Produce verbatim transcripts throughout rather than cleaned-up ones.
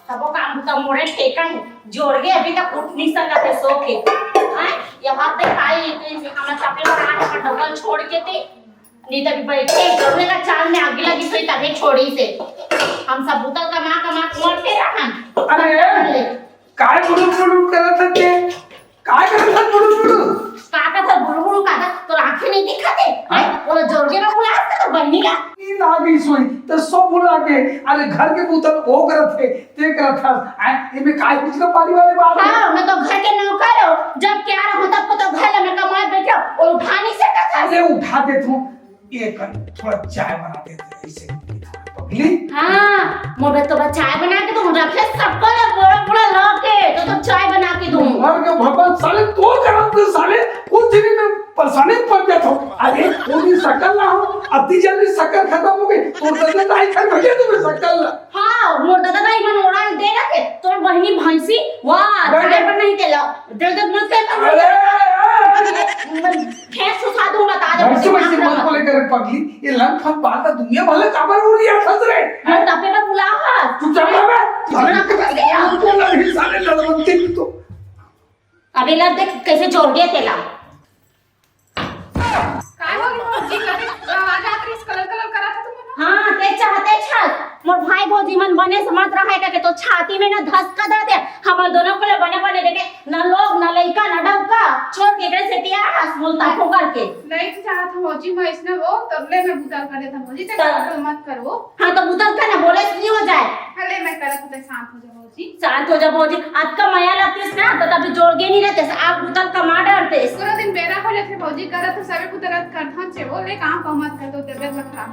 सबो काम तो मोरे ठेका हे, जोरगे अभी तक उठ नहीं सकत हे सो के। हैं? ये हाथ दिखाई, तो इसे हमर तपे पर आके डबल छोड़ के ते, नहीं तो अभी बैठे, जरूर का चांद में आगे लगी सोई तभी छोड़ी से। हम सब बुतल कमा कमा के मरते रहन। अरे, काय बुड़ुक बुड़ुक करत हस ते? काय करत हस बुड़ुक बुड़ुक? का करत हस बुड़ुक बुड़ुक? का करत, तोर आँखें नहीं दिखत हे? हाँ? हैं? वो जोरगे में बुलात हे तोर बहिनी ला। नींद आ गई सोई, तो सब भुला के, अरे घर के बुतल वो करत हे, ते करत हस। आय, एमे काय कुछ का पारी वाले बात हे? हाँ, मैं तो घर के नौकर हूँ। जब क्या रहूँ, तब को तो घर में कमाए बैठे हो, वो उठा नहीं सकत हस। अरे उठा देत हूँ, ये कर, थोड़ा चाय बना देते हैं, इसे पगली। हाँ, मोर बर तो बस चाय बना के दूँ, रखे सबको ला बड़ा बड़ा ला के, तो, तो चाय बना के दूँ। मर के भगवान, साले तो करम से साले, कुछ दिन में परेशानी पड़ जाता हूँ। अरे, पूरी शक्ल ना हो, अति जल्दी शक्ल खत्म हो गई, तो दर्द आई खाई भैया तुम्हें शक्ल ना। हाँ, मोर दादा भाई मन ओड़ा दे रखे, तोर बहिनी भैंसी, वाह, बैठ। चाय पर नहीं तेला, दर्द मत कर, अरे, अरे, अरे। फेंक सुखा दूं, बता दे, वैसे, वैसे दिमाग मत खराब। बोले कर पगली, ये लंग फंग बात है, दुनिया भले काबर हो रही है, फंस रहे। अरे, तबे मैं बुलाओ हा। चुपचाप रह बे। अरे, चुपचाप रह। तू तो लड़ी साले लड़वंती भी तो। अबे लड़ देख, कैसे जोर दिया तेला। काय हो गया जी? कभी आवाज आत रही, कलर कलर करा था तुमने। हाँ, ते चाहते छस। मोर भाई भौजी मन बने से मत रहे करके तो छाती में ना धसका दे दे। हमर दोनों को ले बने बने देखे, न लोग, न लइका, न डउका। छोड़ के एकरे से तिया हस बोलता ठोकर के। नहीं तो चाहत हूँ भौजी, मैं इसने वो तबले में बुतल कर देता भौजी, ते तब बात मत करो। हाँ, तो बुतल का ना बोले से नहीं हो जाए। अरे मैं करत हूँ, ते शांत हो जा भौजी। शांत हो जा भौजी, अतका मया लगतीस ना, तो तभी जोर के नहीं रहते, आप बुतल कमा डरते। पूरा दिन बेरा हो जाते भौजी, करत तो सभी बुतल करत हन छे, वो ले काम को मत कर दो, तबियत खराब।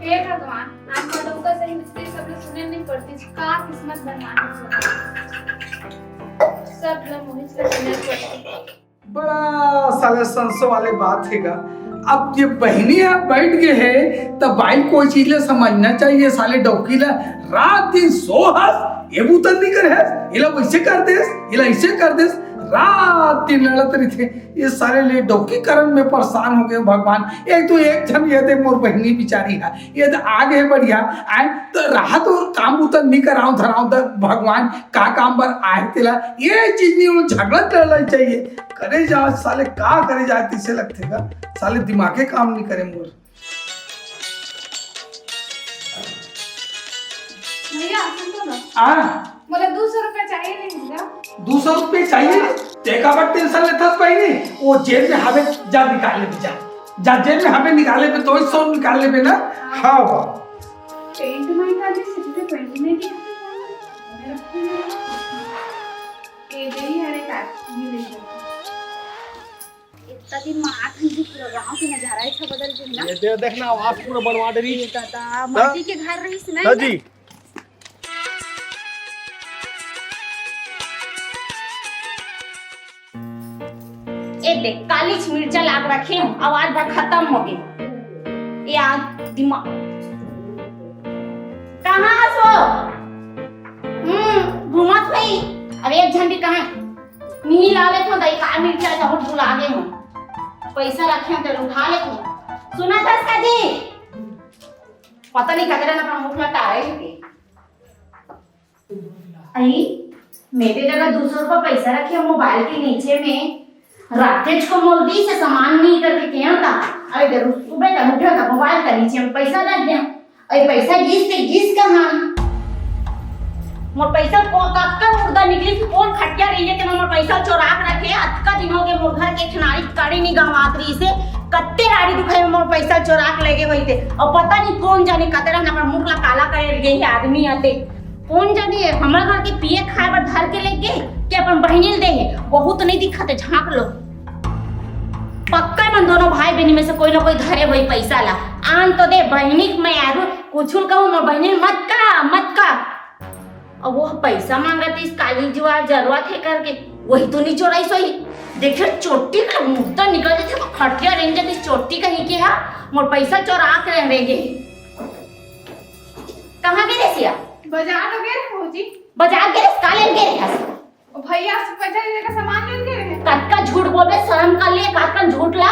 हे भगवान, आज मडौका सही मिस्त्री सब लोग सुने नहीं पड़ती, का किस्मत बनवाने से। सब लोग मोहित से सुने पड़ती। बड़ा साले संसो वाले बात हे गा। अब ये बहिनी ह बैठ गे हे, त बाई कोई चीज ला समझना चाहिए। साले डौकी ला रात दिन सो हस, ये बुतल नहीं करे हस, इला वैसे कर देस, इला ऐसे कर देस, रात दिन लड़त रहिथे। ये साले ले डौकी करन में परेशान हो गए भगवान। एक तो एक झन ये दे मोर बहिनी बिचारी ह, ये तो आ गए बढ़िया, आए तो राहत और काम बुतल नहीं कराओ धराओ त भगवान का काम बर आए तेला, ये चीज नहीं, वो झगड़ा लड़ना चाहिए। करे जा साले, का करे जा, तिसे लगथे का? साले दिमागे काम नहीं करे मोर। भैया, सुन तो ना। हाँ। मोला दो सौ रुपया चाहिए नहीं भैया। दो सौ रुपया चाहिए? तेका बर टेंशन लेथस बहिनी? वो जेब में हवे, जा निकाल ले, जा। जा जेब में हवे, निकाल ले, तो सौ निकाल ले ना। हाँ। पेंट में का जी, सीधे पेंट में दिखाते हैं। ये दे ही हरे का, ये ले लो। इतना दिन में आठ घंटे पूरा गांव के नजारा ही था बदल गया ना। ये दे, देखना, आवाज पूरा बनवा दे रही। ये दादा, माटी के घर रही से ना। हाँ जी। ए देख, कालीच मिर्चा लाग रखे हूँ, आवाज बर खत्म हो गई। ये आ दिमाग कहाँ सो? हम्म, घूमत भाई। अब एक झन भी कहाँ? नी ला लेथो, दई का मिर्चा जहर भुला गे हूँ। पैसा रखे हूँ, तेरे उठा लेथो। सुना था इसका जी? पता नहीं कदर ना अपना मुख लटा रहे थे। आई, मेरे जगह दो सौ रुपया पैसा रखे मोबाइल के नीचे में, रातेज को मोल दी से सामान नहीं करके क्या था। अरे जरूर सुबह का उठा था, मोबाइल का नीचे में पैसा रख दिया। अरे पैसा गिस ते गिस कहाँ? मोर पैसा को कक्का मुर्दा निकली कि कौन खटिया रही है कि मोर पैसा चोरा के रखे। अतका दिन हो गए मोर घर के खिनारी कड़ी नहीं गंवात रही से, कत्ते राड़ी दुखाई में मोर पैसा चोरा के लेके गई थे। और पता नहीं कौन जाने कतरा नंबर मुख ला काला करे गई है आदमी आते। कौन जाने हमर घर के पिए खाए बर धर के लेके कि अपन बहिनी ल दे हे, बहुत नहीं दिखत है, झांक लो। पक्का मन दोनों भाई बहनी में से कोई ना कोई धरे हुई पैसा ला। आन तो दे बहिनी के मैं यारू कुछ कहूँ, मोर बहिनी मत का, मत का। अब वो पैसा मांगत इस काली जुआर जरूरत है करके, वही तो नहीं चोराई सोई। देखे चोटी का मुर्दा निकल जाते तो खटिया रेंग जाती चोटी कहीं के हा, मोर पैसा चोरा के रह गए। कहाँ गे रे सिया? बाजार तो गे रहे भौजी। बाजार गे रे, का लेन गे रे हस? ओ भैया से पैसा लेने का सामान लेन गे रहे। कतका झूठ बोलबे, शर्म कर ले, कतका झूठ ला।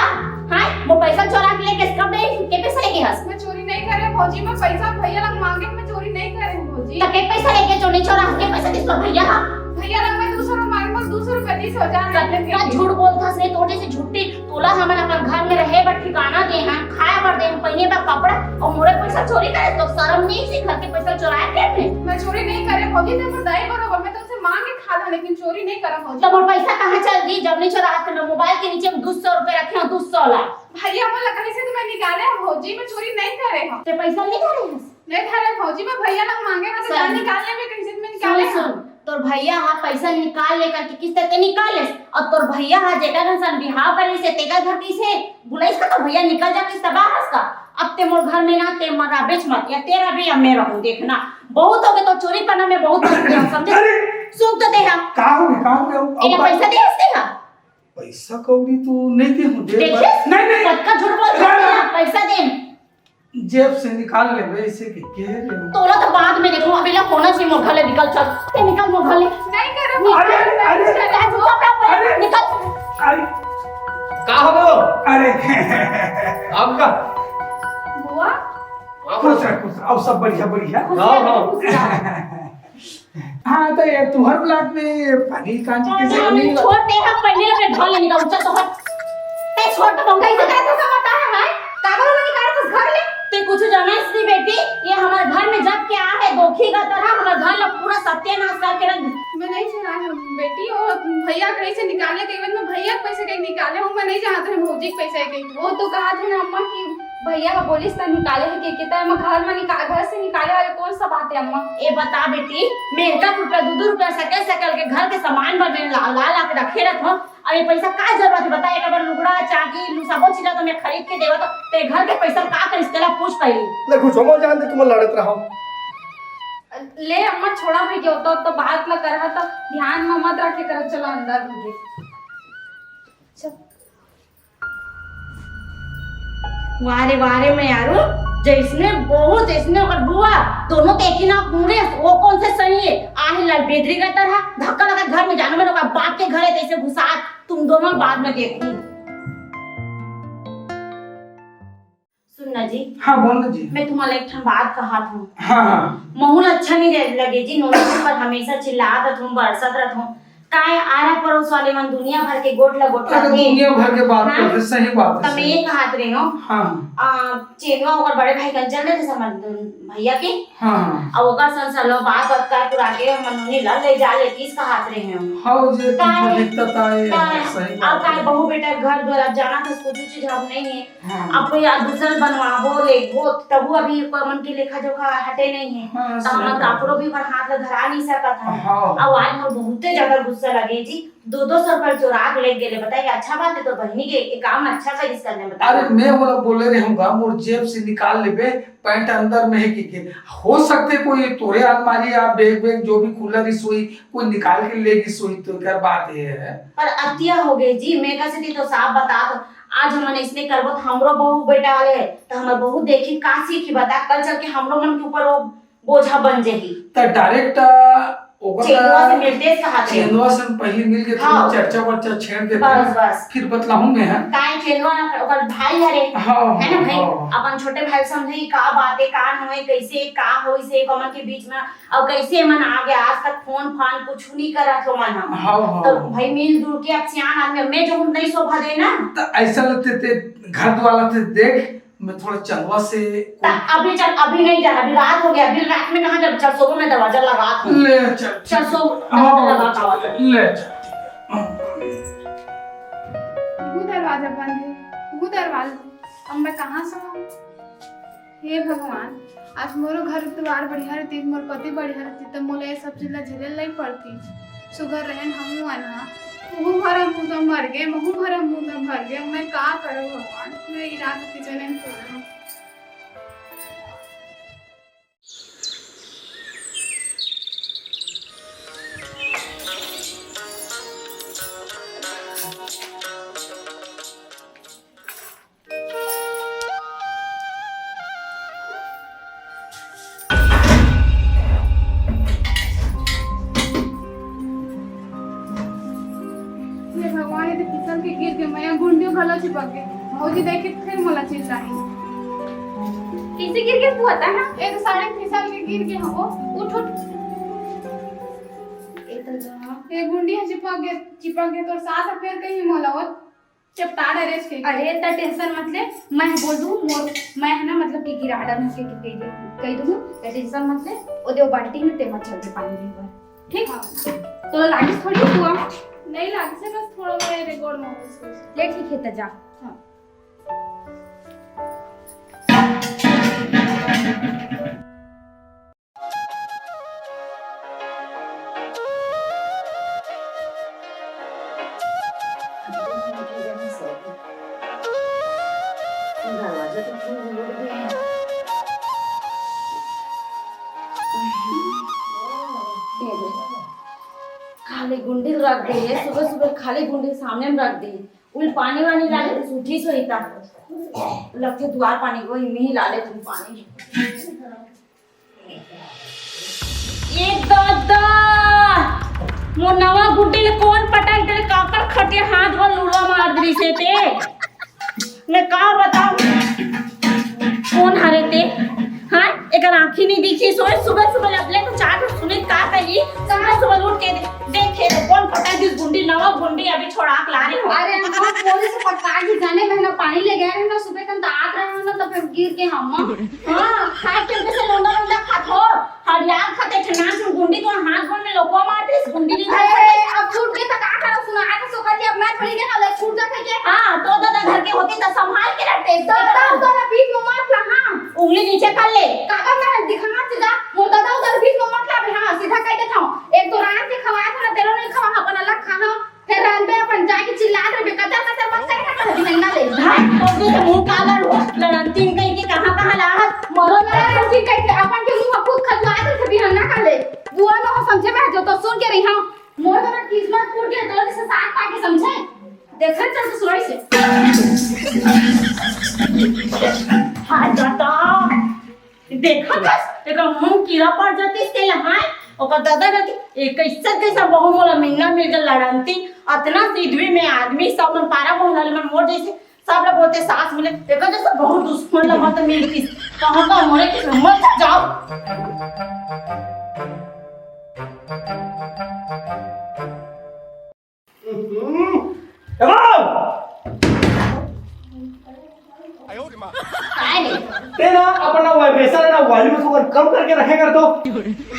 हाँ, वो पैसा चोरा के लेके कब गई? के पैसा लेके हस? मैं चोरी नहीं करे भौजी, मैं पैसा भैया लग मांगे, मैं चोरी नहीं करे भौजी। जी। त के पैसा लेके चोरी चोरा के पैसा दिस तोर भैया हा? भैया ला मैं दू सौ रुपया मांगे, बस दू सौ रुपया दिस, हजार रुपया कतका झूठ बोलथस रे, तोर जइसे झूठी। तोला हमन अपन घर में रहे बर ठिकाना दे हन, खाए बर दे हन, पहिने बर कपड़ा, अउ मोरे पैसा चोरी करे, तो शर्म नहीं सी घर के पैसा चोराए के में? मैं चोरी नहीं करे भौजी, ते बताए बरोबर, मैं तुमसे मांग के खा ला, लेकिन चोरी नहीं करा भौजी। तो मोर पैसा कहाँ चल दी? जब नहीं चोरा, आज तो मैं मोबाइल के नीचे में दू सौ रुपया रखे हूँ, दू सौ ला। भैया मोला कहीं से तो मैं निकाले हूँ भौजी, मैं चोरी नहीं करे हूँ। ते पैसा नहीं धरे हस? नहीं धरे भौजी, मैं भैया ला मांगे हूँ, तो सही। जान निकाल ले, मैं कहीं से तो मैं निकाले सुन, हूँ। सुन, तोर भैया हा पैसा निकाल ले करके किस्त ते निकाल ले, और तोर भैया हा जेकर घर सन बिहाव करे से तेकर घर कैसे बुलाइस का, तो भैया निकल जा किस्त बाहर का। अब ते मोर घर में ना ते मर बेच मत, या तेरा भी या मेरा हूँ, देखना बहुत हो गए तो चोरी पना में बहुत हो गया, समझे? अरे! सुन तो दे हम। का हो गया, का हो गया? अब ये बात पैसा दे हंसते हा? पैसा कौड़ी तो नहीं दे हूँ, दे देखे? बात-, नहीं, नहीं। कतका झूठ बोल ना, ना। पैसा दे। जेब से निकाल लेबे, ऐसे के कह रहे हो। तोला तो बाद में देखो, अभी ला होना चाहिए मोर घर ले, निकल चल। ते निकल मोर घर ले। नहीं करब। निकल। अरे, अरे, अरे, चुपचाप रहो, अरे, निकल। अरे। का हो? अरे। आपका? बुआ? आप खुश रह, खुश रह। अब सब बढ़िया, बढ़िया। खुश रह, हाँ, हाँ। खुश रह। हाँ, तो ये तुहर block में पानी कांजी के पानी पानी। छोड़ दे, हम पहले अपने घर ले निकाल, चल तो हट। ते छोड़ तो हम कैसे करत हस, बता है, हैं? काबर ओला निकालत हस घर ले? ते कुछ जानस नहीं बेटी, ये हमारे घर में जब के आ है, धोखी का तरह हमारे घर ला पूरा सत्यानाश करके रख दे। मैं नहीं चुराए हूँ बेटी, वो भैया कहीं से निकाले के, मैं भैया के पैसे कहीं निकाले हूँ, मैं नहीं जानत हूँ भौजी के पैसे कहीं। वो तो कहा थे ना अम्मा कि भैया हा बोलिस त निकाले हे के, के त एमा घर म निका-, घर से निकाले वाले कौन सा बात है अम्मा? ए बता बेटी, मैं एक एक रुपया, दू दू रुपया सकल सकल के घर के सामान बर मैं ला, ला, ला के रखे रहत हूँ। अब ये पैसा का जरूरत है बता? एक बार लुगड़ा, चांदी, लू-, सबो चीज ला तो मैं खरीद के देवत हूँ, ते घर के पैसा का करिस तेला पूछ पहली। ले कुछ हमर जान दे, तुम लड़त रहो। ले अम्मा छोड़ा भाई, के तो, तो बात ला करहा तो ध्यान में मत रखे कर, चलो अंदर घुसे। चल। वाह रे, वाह रे, मैं यारो, जैसने बहू, जैसने ओकर बुआ, दोनों तो एक ही नाक मुड़े, वो कौन से सही है? आहे लाल बेदरी का तरह, धक्का लगा घर में जाना, मैंने ओकर बाप के घर है, तैसे घुसा, तुम दोनों बाद में देखूं। सुन ना जी। हाँ, बोल ना जी। मैं तुम्हारा एक ठन बात कहा था। हाँ, हाँ। महूल अच्छा नहीं रह-, लगे जी, नोनी पर हमेशा चिल्लात रहत हूँ, बरसत रहत हूँ। काय आरा पड़ोस वाले मन दुनिया भर के गोठ ला गोठ अरे, करथे। दुनिया भर के बात हाँ? करथे, सही बात है, त मैं सही। ये कहत रहे हूँ, हाँ। आ, चेनवा ओकर बड़े भाई कन चल रहे थे समर भैया के। हाँ, हाँ। अब ओकर संग सलो बात बात कर पुरा के हम नोनी ला ले जा लेतीस कहत रहे हूँ। हाँ, वो जे का कुछ है? दिक्कत आए, का है? सही अब बात का है। बहू बेटा घर द्वार अब जाना था, कुछ चीज अब नहीं है। हाँ। अब कोई यार दूसर बनवाबो, लेबो, तबो अभी ओकर मन के लेखा जोखा हटे नहीं है। हाँ, त सही हमन बात है। काकरो भी ओकर हाथ ला धरा नहीं सकत हन। हाँ। अब आज मोर बहुते ज्यादा गुस्सा लगे जी, दो दो सौ रुपया चोरा के लेके गेले, बताइए, अच्छा बात है तो बहिनी के, के काम अच्छा करिस करने, बताइए। अरे, मैं बोला, बोले रहे हूँ, मोर जेब से निकाल लेबे, पैंट अंदर में है कि के। हो सकते कोई तोरे अलमारी या बैग वैग जो भी खुला रही सोई, कोई निकाल के ले गई सोई, तो क्या बात ये है? पर अतिया हो गई जी, मैं कैसे थी तो साफ बता दो, आज हमन इसने करबो तो हमरो बहू बेटा वाले है, तो हमर बहू देखी का सीखी बता, कल चल के हमरो मन के ऊपर वो बोझा बन जाही। त direct, आ, ओकर चेंदुआ से मिलते कहा थे। चेंदुआ से पहले मिल के थोड़ा हाँ। चर्चा वर्चा छेड़ देते बस, हैं। बस। फिर बतलाहूं मैं, हाँ। काहे चेंदुआ ना ओकर भाई हरे, हाँ, है ना हाँ, भाई? हाँ। अपन छोटे भाई समझे का बात है, का नोए, कैसे का होई से कमन के बीच में, और कैसे मन आगे आज तक फोन फान कुछ नहीं करा तो मन हम। हाँ, हाँ। तो भाई मिलजुल के अब सियान आदमी, मैं जो नहीं शोभा दे ना। त ऐसा लगते ते घर वाला थे देख, मैं थोड़ा चंदवा से त अभी चल, अभी नहीं जाना, अभी रात हो गया, अभी रात में कहाँ जब चल सोबो में दरवाजा लगा था। ले चल। चल सो, हाँ, दरवाजा लगा था। ले चल। वो दरवाजा बंद है, वो दरवाजा। अब मैं कहाँ से आऊँ? हे भगवान, आज मोरो घर दुआर बढ़िया रहती, मोर पति बढ़िया रहती, त मोला ये सब चीज ला झेले ला नहीं पड़ती। सुघर रहन हमू अनहा, महू भरा मुंह तो मर गए, महू भरा मुंह तो मर गए। मैं का करूँ भगवान, मैं इलाज के जने नहीं करूँ। हे भगवान, ये तो फिसल के गिर गए, मैं गुंडियों घलो चिपक गए। भौजी देखे तो फिर मोला चिल्लाही। कि कइसे गिर गे तू, बता ना। ए तो साड़ी फिसल के गिर गे हवं। उठ, उठ। ए तो जा। ए गुंडी ह चिपक गे, चिपक गे तोर सास ह, फेर कहीं मोला वो चपटा डरेस के। अरे, त tension मत ले, मैं बोल दूँ, मोर, मैं है ना, मतलब कि गिरा डर के कह दूँ, कह दूँ, त tension मत ले, ओ दे बाल्टी में ते मत चल दे पानी लेहे बर, ठीक? हाँ। तो लागिस थोड़ी हुआ? नहीं लागिस हे, बस थोड़ा मेरे गोड़ में हो गइस। ले ठीक है, त जा। हाँ। खाली गुंडी रख दे, सुबह सुबह खाली गुंडी सामने में रख दे। उल पानी वानी ला ले, उठी सोई ता। लगथे दुआर पानी को, इमी ला ले तू पानी। ए दादा! मोर नवा गुड्डी ले कोन पटक दे, काकर खटिया हाथ बर लुलवा मार दे से ते। मैं का बताऊं? कोन हरे ते? हाँ, एकर आँखी नहीं दिखी, सोए सुबह सुबह ले अपने को चार सुनित का कही, सुबह सुबह उठ के दे, देखे तो कोन पटक दिस गुंडी, नवा गुंडी अभी छोड़ा के ला रहे हो। अरे, हम बोले से पटका के जाने में ना पानी ले गए रहे ना, सुबह कन तो आत रहे हो ना, तो फिर गिर के हम हाँ, खाए के कैसे लोंदा लोंदा खात हो? हरियार खाते थे नाच में गुंडी तो हाथ गोड़ में लोकवा मारते, इस गुंडी नहीं खाते। अरे, अब छूट के तो का करो, सुना के सो कर लिया, मैं थोड़ी देर वाला छूट जाता क्या? हाँ, तो दादा घर के होती तो संभाल के रखते, तो तो दादा उधर बीच में मत ला, हाँ। उंगली नीचे कर ले। काका मैं दिखा से जा, वो दादा उधर बीच में मत ला, हाँ, सीधा कह देता हूँ। एक तो रात के खवाया था ना, तेरो नहीं खवा, अपन अलग खा, हाँ। फेर रांधबे अपन जाके चिल्लात रहिबे, कचर कचर मत करे, कचर बिहन्ना ले। भाई, तोर से मुंह काला हो, लड़ंती कहीं के कहाँ कहाँ लाहत, मरो लड़ंती कहीं के, अपन के मुंह खुद खतुआ दे से बिहन्ना का ले। बुआ न हो समझे में जो तो सुन के रही हाँ, मोर तो ना किस्मत फूट के तोर से साथ पाके समझे। देखे चल तो सुनाई से। हाय दादा। देखा बस, एकर मुंह कीड़ा पड़ जातिस तेला, हाँ? ओकर दादा कहती, "ए, कैसे, कैसे बहू मोला मिलना मिल गया लड़ंती, अतना सिधवी में आदमी, सब मन पारा मोहल्ला मन मोर जैसे, सब लोग बोलते सास मिले, एकर जैसे बहुत दुश्मन लगा तो मिलती, कहाँ का मोरे किस्मत जाओ।" हम्म। ए बाबू! काय रे? ते ना अपना vibration ना volume थोड़ा कम करके रखे कर तो।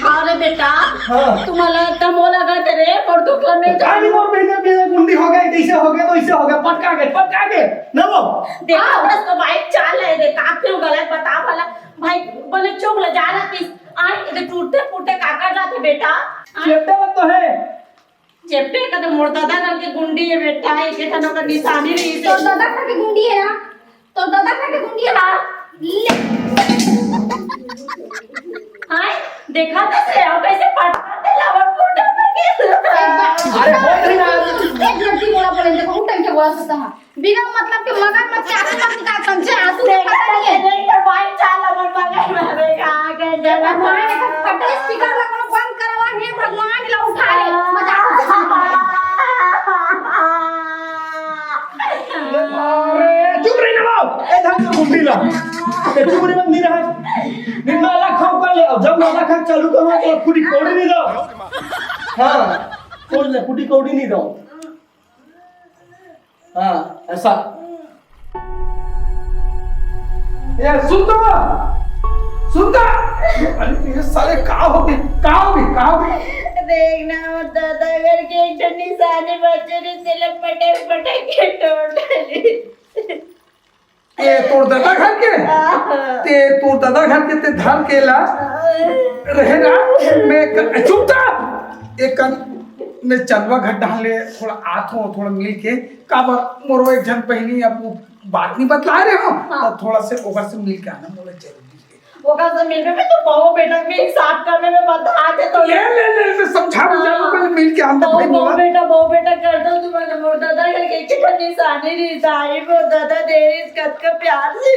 हाँ रे बेटा, हाँ। तुम्हाला एकदम वो लगा ते रे, और दुख लगे। काय नहीं, मोर बहन, बहन गुंडी हो गए, कैसे हो गए, तो इसे हो गए, पटका गए, पटका गए, ना वो। देखा बस तो भाई चाल है, देख, आप क्यों गलत बता भला। भाई, बोले चुप ले जा रहा थी, आए, इधर टूटते फूटते काकर जाते बेटा। चेपटे मत तो है। चेपटे का तो मोर ददा घर के गुंडी है बेटा, एक ठन ओकर निशानी रही से। तोर ददा घर के गुंडी है ना? तोर ददा घर के गुंडी है ना? ले। हाय, देखा तो से, अब कैसे पटकाते लावर फोटो पर के। अरे, बोल रही ना। एक गलती बोला बोले, देखो, उठ के बोला सकता है। बिना मतलब के मगर मत के आंसू मत निकाल, समझे? आंसू के पता नहीं है। देख तो भाई, चाल हमर मगर मारे का आ गए जब भगवान, एक फटे speaker ला कोनो बंद करवा, हे भगवान, ला उठा ले, मजाक उठा। अरे, चुप रही ना बाबू। ए, धर तो गुंडी ला। ए, चुप रही, बंद नहीं रहा। निर्मला खाओ कर ले, अब जब माला खा चालू करो, तो खुद ही कोड़ी नहीं दो। हाँ, खोल ले, खुद ही कोड़ी नहीं दो। हाँ, ऐसा। ए, सुन तो, सुन तो। अरे, ये साले का हो गए, का हो गए, का हो गए? देख ना, मोर ददा घर के एक ठन निशानी बचे रहे, तेला पटक, पटक के तोड़ डाली। ए, तोर ददा घर के? आहा। ते तोर ददा घर के ते धर के ला। रहे ना, मैं क-, चुप था। एक कन मैं चंदवा घर डाल ले, थोड़ा आत हो, थोड़ा मिल के। काबर मोरो एक झन बहिनी अब वो बात नहीं बतला रहे हो, हाँ। तो थोड़ा से ओकर से मिल के आना, मोला जरूरी है। ओकर से मिलबे में तो बहू बेटा के हिसाब करने में बता दे तो। ले, ले, ले, मैं समझा बुझा लूं, हाँ। पहले मिल के आन दे बहू, भाई, बहू बोला। बेटा, बहू बेटा कर दो तुम्हारे मोर दादा घर के एक ठन निशानी रिसाई, मोर दादा देरिस कतका प्यार से।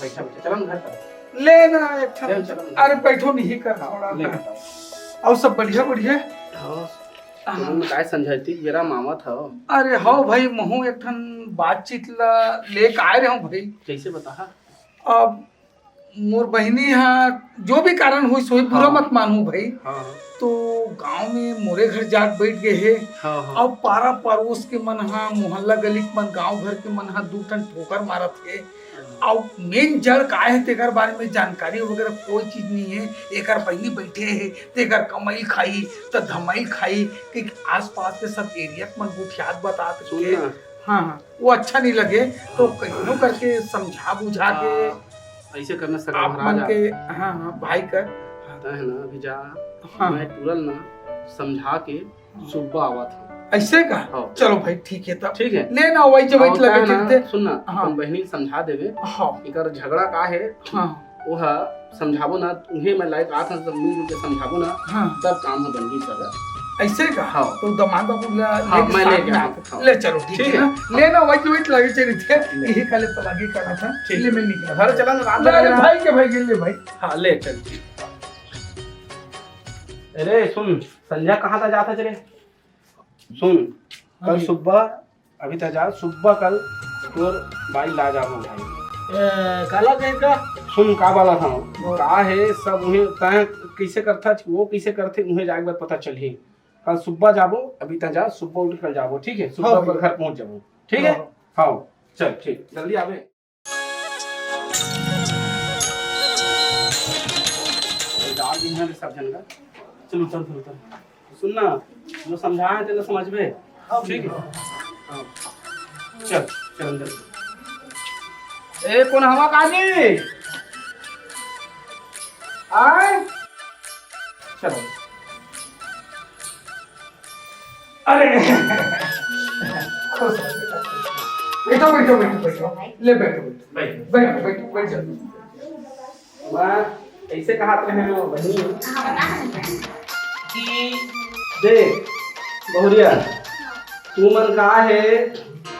बैठा, बैठा, चलो ना घर पर। ले ना एक ठन। चलो, चलो ना। अरे बैठो नहीं कर, थोड़ा ले ना। बेटा। अउ सब बढ़िया बढ़िया। हाँ। तुमन काय समझाइती बेरा मावत हव? अरे हव भाई, महू एक ठन बातचीत ला लेके आए रहे हूँ भाई। कैसे बताहा? अब मोर बहिनी हा जो भी कारण होइस होही, बुरा हाँ। मत मानहू भाई। हाँ। तो गांव में मोरे घर जाके बैठ गए हे। हाँ, हाँ। अब पारा पड़ोस के मन हा, मोहल्ला गली के मन, गांव घर के मन हा दू ठन ठोकर मारत हे। अउ मेन जड़ का हे तेकर बारे में जानकारी वगैरह कोई चीज नहीं है। एकर बहिनी बैठे हे, तेकर कमाई खाई त धमाई खाई, कि आसपास के सब एरिया के मन गोठियात बतात सुन के। ना। हाँ, हाँ, वो अच्छा नहीं लगे, तो कहिनो करके समझा बुझा के हाँ, ऐसे करना सगा आप मन महाराज। के, हाँ, हाँ, भाई कर। हाँ। तय है ना, अभी जा, हाँ। मैं तुरंत ना समझा के सुब्बा आवत हूँ। ऐसे का? हाँ। चलो भाई, ठीक है तब। ठीक है। ले ना, वही जब और लगे क्या है ना, चलते। सुन ना, हाँ। अपन बहिनी के समझा देवे। हाँ। एकर झगड़ा का है? हाँ। वो हा समझाबो ना, उहे मैं लायक आत हन, सब मिलजुल के समझाबो ना, हाँ। तब काम ह बनही सगा। ऐसे का? हाँ। तो दमाद बाबू ला हाँ, लेके मैं साथ लेके में आऊँ। आते। हाँ। ले चलो, ठीक ठीक है है। ना? ले ना, वही वही लगे चलते। ले। यही काले पलागी का था। ठीक। ले मैं निकला। घर चला ना, रात अरे लगा। भाई के भाई, ले भाई। हाँ, ले चल। अरे सुन, संझा कहाँ था जाता चले? सुन, कल हाँ। सुबह, अभी तो जा, सुबह कल तोर बाई ला जाबो भाई। ए, काला कहे का? सुन, का बाला था? बोल। का है, सब उहे, तय कैसे करता, वो कैसे करते, उहे जाके बाद पता चलही। कल सुबह जाबो, अभी तो जा, सुबह उठ कर जाबो, ठीक है? सुबह हाँ पर भैया। घर पहुंच जाबो, ठीक है? हाँ। हाँ, चल, ठीक, जल्दी आवे। डाल दी है सब जन का। चलो, चल, चल, चल। सुन ना, जो समझाए तेला समझबे। हाँ, ठीक है। हाँ। चल, चल अंदर। ए, कौन हवा काजी? आए? चलो। अरे। खुश रहो बेटा, खुश रहो। बैठो, बैठो, बैठो, बैठो। ले, बैठो, बैठो। बैठ। बैठो, बैठो, बैठ जाओ। मैं ऐसे कहात रहे हो, बहिनी, हाँ, बता सकते हैं। कि देख, बहुरिया, तुमन का है,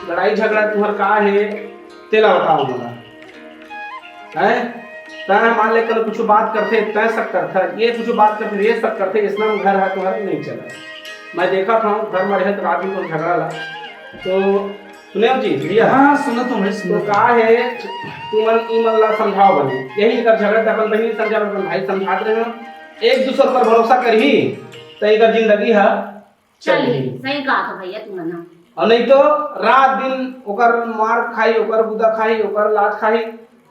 लड़ाई झगड़ा तुम्हर का है, तेला बताओ मोला। हैं? तैं मान ले, कल कुछ बात करथे, तैं शक करथा, ये कुछ बात करथे, ये शक करथे, इसना में घर है तुम्हारा नहीं चला। मैं देखा था, घर में रहे तो रात में कोई झगड़ा ला। तो सुने हो जी, भैया? हाँ, सुनो तो भाई, सुनो। तो का है, तुमन ई मन ला समझाओ बने। यही कर झगड़ा, अपन बहिनी समझा, अपन भाई समझात रहे हो। एक दूसर पर भरोसा करही, तो एकर जिंदगी है चल, चल। सही कहा तो भैया तुमन ह। और नहीं तो रात दिन ओकर मार खाई, ओकर गुदा खाई, ओकर लात खाई,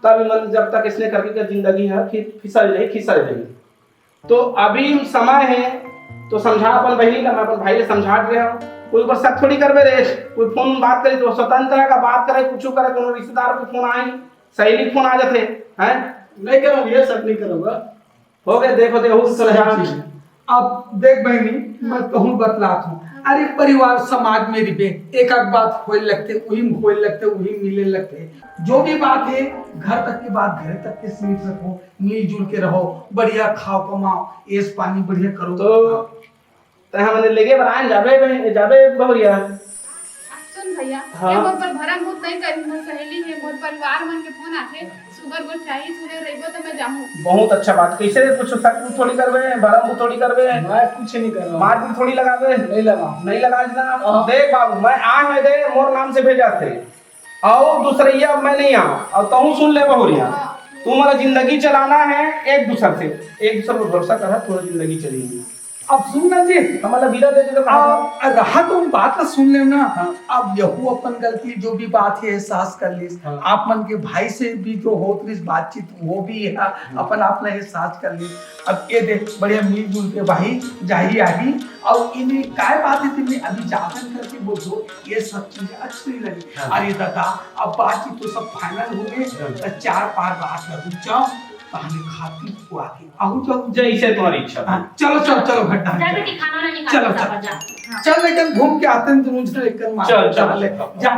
तब मन जब तक इसने करके के जिंदगी है, फिर फिसल रही, फिसल रही। तो अभी समय है, तो समझा अपन बहिनी ला, मैं अपन भाई ले समझात रहे हूँ। कोई ऊपर शक थोड़ी करबे रे, कोई फोन बात करे तो स्वतंत्र है का बात करे, कुछ करे, कोनो रिश्तेदार को फोन आई, सहेली फोन आ जाते, हैं? नहीं करो, ये शक नहीं करूँगा। हो गए, देखो, देखो, सही समझा। चीज है। अब देख बहनी, मैं कहूँ बतलात हूँ, अरे परिवार समाज में रिबे, एक आध बात होए लगते, वही में होए लगते, वही में मिले लगते। जो भी बात है, घर तक की बात घरे तक के सीमित रखो, मिलजुल के रहो, बढ़िया खाओ कमाओ, एस पानी बढ़िया करो। तो तै हमन लेगे बर आन जाबे बे-, जाबे बहुरिया। सुन भैया, हाँ। ये मोर पर भरम भूत नहीं करी, मोर सहेली है, मोर परिवार मन के फोन आथे, सुगर गोठ चाही, सुने रहिबो तो मैं जाहूँ। बहुत अच्छा बात। कैसे रे, कुछ शक थोड़ी करबे, भरम भूत थोड़ी करबे? मैं कुछ नहीं कर रहा हूँ। मार भी थोड़ी लगाबे? नहीं लगा। नहीं लगा ना? हाँ। देख बाबू, मैं आए हैं दे, मोर नाम से भेजा थे। अउ दूसरैया अब मैं नहीं आऊँ। अउ तहूँ सुन ले बहुरिया, तुम्हारा जिंदगी चलाना है एक दूसर से, एक दूसर पर भरोसा करा, तुम्हारा जिंदगी चलेगी। अब सुन ना जी, हमारा विदा दे दे तो कहाँ अब रहा तो हम बात तो सुन ले ना। हाँ। अब यहू अपन गलती जो भी बात है एहसास कर लीस। हाँ। आप मन के भाई से भी जो होत रही बातचीत वो भी है, हाँ। अपन आप ने एहसास कर लीस। अब ये देख बढ़िया मिलजुल के भाई जाही आही। और इन्हें काय बात है, तुमने अभी जातन करके बोल दो, ये सब चीजें अच्छी नहीं लगी। हाँ। अरे दादा, अब बातचीत तो सब फाइनल हो गए, हाँ। तो चार पार रात में रुक जाओ, पहले खा पी को आके आओ जाओ। जैसे तुम्हारी इच्छा। हाँ, चलो, चलो, चलो, घर जा डाल। बेटी, खाना वाना निकाल चलो, के चलो। जा। हाँ। चल, लेकिन घूम के आते हैं, तुम मुझे लेकर मार चल, चल, चल, ले, चल। जा।